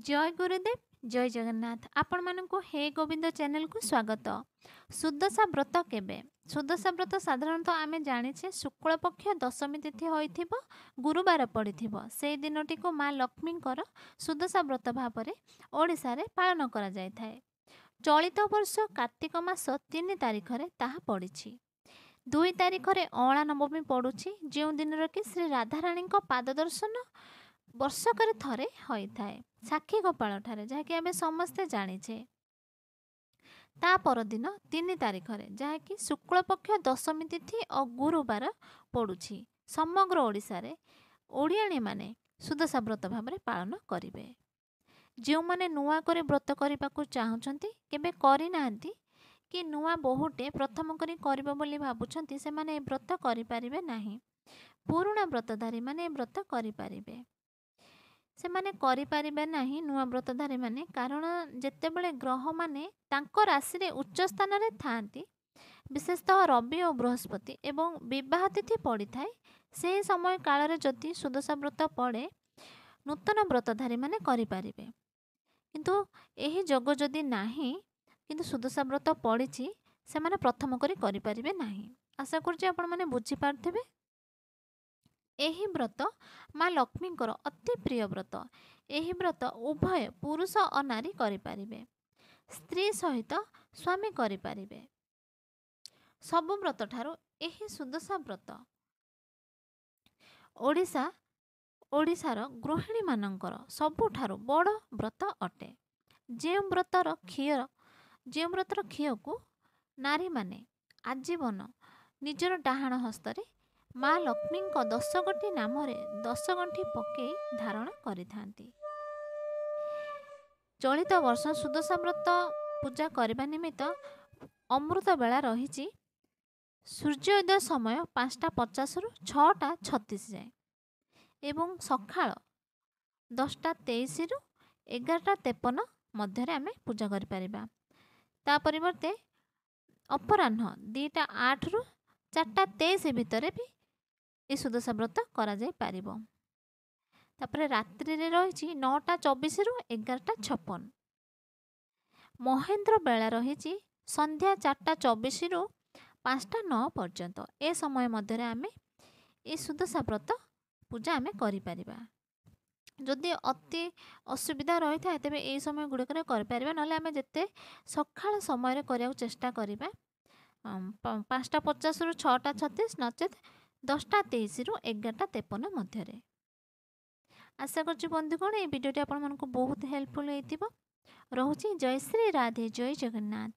ଜୟ ଗୁରୁଦେବ, ଜୟ ଜଗନ୍ନାଥ। ଆପଣମାନଙ୍କୁ ହେ ଗୋବିନ୍ଦ ଚ୍ୟାନେଲକୁ ସ୍ୱାଗତ। ସୁଦଶା ବ୍ରତ କେବେ? ସୁଦଶା ବ୍ରତ ସାଧାରଣତଃ ଆମେ ଜାଣିଛେ, ଶୁକ୍ଳପକ୍ଷ ଦଶମୀ ତିଥି ହୋଇଥିବ, ଗୁରୁବାର ପଡ଼ିଥିବ, ସେଇ ଦିନଟିକୁ ମା ଲକ୍ଷ୍ମୀଙ୍କର ସୁଦଶା ବ୍ରତ ଭାବରେ ଓଡ଼ିଶାରେ ପାଳନ କରାଯାଇଥାଏ। ଚଳିତ ବର୍ଷ କାର୍ତ୍ତିକ ମାସ 3 ତାରିଖରେ ତାହା ପଡ଼ିଛି। 2 ତାରିଖରେ ଅଁଳା ନବମୀ ପଡ଼ୁଛି, ଯେଉଁ ଦିନରେ କି ଶ୍ରୀ ରାଧାରାଣୀଙ୍କ ପାଦ ଦର୍ଶନ ବର୍ଷକରେ ଥରେ ହୋଇଥାଏ ସାକ୍ଷୀ ଗୋପାଳଠାରେ, ଯାହାକି ଆମେ ସମସ୍ତେ ଜାଣିଛେ। ତା ପରଦିନ 3 ତାରିଖରେ, ଯାହାକି ଶୁକ୍ଳପକ୍ଷ ଦଶମୀ ତିଥି ଓ ଗୁରୁବାର ପଡ଼ୁଛି, ସମଗ୍ର ଓଡ଼ିଶାରେ ଓଡ଼ିଆଣୀମାନେ ସୁଦଶା ବ୍ରତ ଭାବରେ ପାଳନ କରିବେ। ଯେଉଁମାନେ ନୂଆ କରି ବ୍ରତ କରିବାକୁ ଚାହୁଁଛନ୍ତି, କେବେ କରିନାହାନ୍ତି କି ନୂଆ ବୋହୂଟେ ପ୍ରଥମ କରି କରିବ ବୋଲି ଭାବୁଛନ୍ତି, ସେମାନେ ଏ ବ୍ରତ କରିପାରିବେ ନାହିଁ। ପୁରୁଣା ବ୍ରତଧାରୀମାନେ ଏ ବ୍ରତ କରିପାରିବେ। ସେମାନେ କରିପାରିବେ ନାହିଁ ନୂଆ ବ୍ରତଧାରୀମାନେ, କାରଣ ଯେତେବେଳେ ଗ୍ରହମାନେ ତାଙ୍କ ରାଶିରେ ଉଚ୍ଚ ସ୍ଥାନରେ ଥାଆନ୍ତି, ବିଶେଷତଃ ରବି ଓ ବୃହସ୍ପତି, ଏବଂ ବିବାହ ତିଥି ପଡ଼ିଥାଏ, ସେହି ସମୟ କାଳରେ ଯଦି ସୁଦଶା ବ୍ରତ ପଡ଼େ, ନୂତନ ବ୍ରତଧାରୀମାନେ କରିପାରିବେ। କିନ୍ତୁ ଏହି ଯୋଗ ଯଦି ନାହିଁ କିନ୍ତୁ ସୁଦଶା ବ୍ରତ ପଡ଼ିଛି, ସେମାନେ ପ୍ରଥମ କରି କରିପାରିବେ ନାହିଁ। ଆଶା କରୁଛି ଆପଣମାନେ ବୁଝିପାରୁଥିବେ। ଏହି ବ୍ରତ ମା ଲକ୍ଷ୍ମୀଙ୍କର ଅତି ପ୍ରିୟ ବ୍ରତ। ଏହି ବ୍ରତ ଉଭୟ ପୁରୁଷ ଓ ନାରୀ କରିପାରିବେ, ସ୍ତ୍ରୀ ସହିତ ସ୍ୱାମୀ କରିପାରିବେ। ସବୁ ବ୍ରତ ଠାରୁ ଏହି ସୁଦଶା ବ୍ରତ ଓଡ଼ିଶାର ଗୃହିଣୀମାନଙ୍କର ସବୁଠାରୁ ବଡ଼ ବ୍ରତ ଅଟେ, ଯେଉଁ ବ୍ରତର ଖିଅକୁ ନାରୀମାନେ ଆଜୀବନ ନିଜର ଡାହାଣ ହସ୍ତରେ ମା ଲକ୍ଷ୍ମୀଙ୍କ 10 ଗୋଟି ନାମରେ 10 ଗଣ୍ଠି ପକାଇ ଧାରଣ କରିଥାନ୍ତି। ଚଳିତ ବର୍ଷ ସୁଦଶା ବ୍ରତ ପୂଜା କରିବା ନିମିତ୍ତ ଅମୃତ ବେଳା ରହିଛି ସୂର୍ଯ୍ୟୋଦୟ ସମୟ 5ଟା 50ରୁ 6ଟା 36 ଯାଏଁ ଏବଂ ସକାଳ 10ଟା 23ରୁ 11ଟା 53 ମଧ୍ୟରେ ଆମେ ପୂଜା କରିପାରିବା। ତା ପରିବର୍ତ୍ତେ ଅପରାହ୍ନ 2ଟା 8ରୁ 4ଟା 23 ଭିତରେ ବି ଏ ସୁଦଶା ବ୍ରତ କରାଯାଇପାରିବ। ତାପରେ ରାତ୍ରିରେ ରହିଛି 9ଟା 24ରୁ 11ଟା 56। ମହେନ୍ଦ୍ର ବେଳା ରହିଛି ସନ୍ଧ୍ୟା 4ଟା 24ରୁ 5ଟା 9 ପର୍ଯ୍ୟନ୍ତ। ଏ ସମୟ ମଧ୍ୟରେ ଆମେ ଏ ସୁଦଶା ବ୍ରତ ପୂଜା ଆମେ କରିପାରିବା। ଯଦି ଅତି ଅସୁବିଧା ରହିଥାଏ, ତେବେ ଏଇ ସମୟ ଗୁଡ଼ିକରେ କରିପାରିବା। ନହେଲେ ଆମେ ଯେତେ ସକାଳ ସମୟରେ କରିବାକୁ ଚେଷ୍ଟା କରିବା, 5ଟା 50ରୁ 6ଟା 36, ନଚେତ୍ 10ଟା 23ରୁ 11ଟା 53 ମଧ୍ୟରେ। ଆଶା କରୁଛି ବନ୍ଧୁଗଣ, ଏଇ ଭିଡ଼ିଓଟି ଆପଣମାନଙ୍କୁ ବହୁତ ହେଲ୍ପଫୁଲ୍ ହେଇଥିବ। ରହୁଛି, ଜୟ ଶ୍ରୀ ରାଧେ, ଜୟ ଜଗନ୍ନାଥ।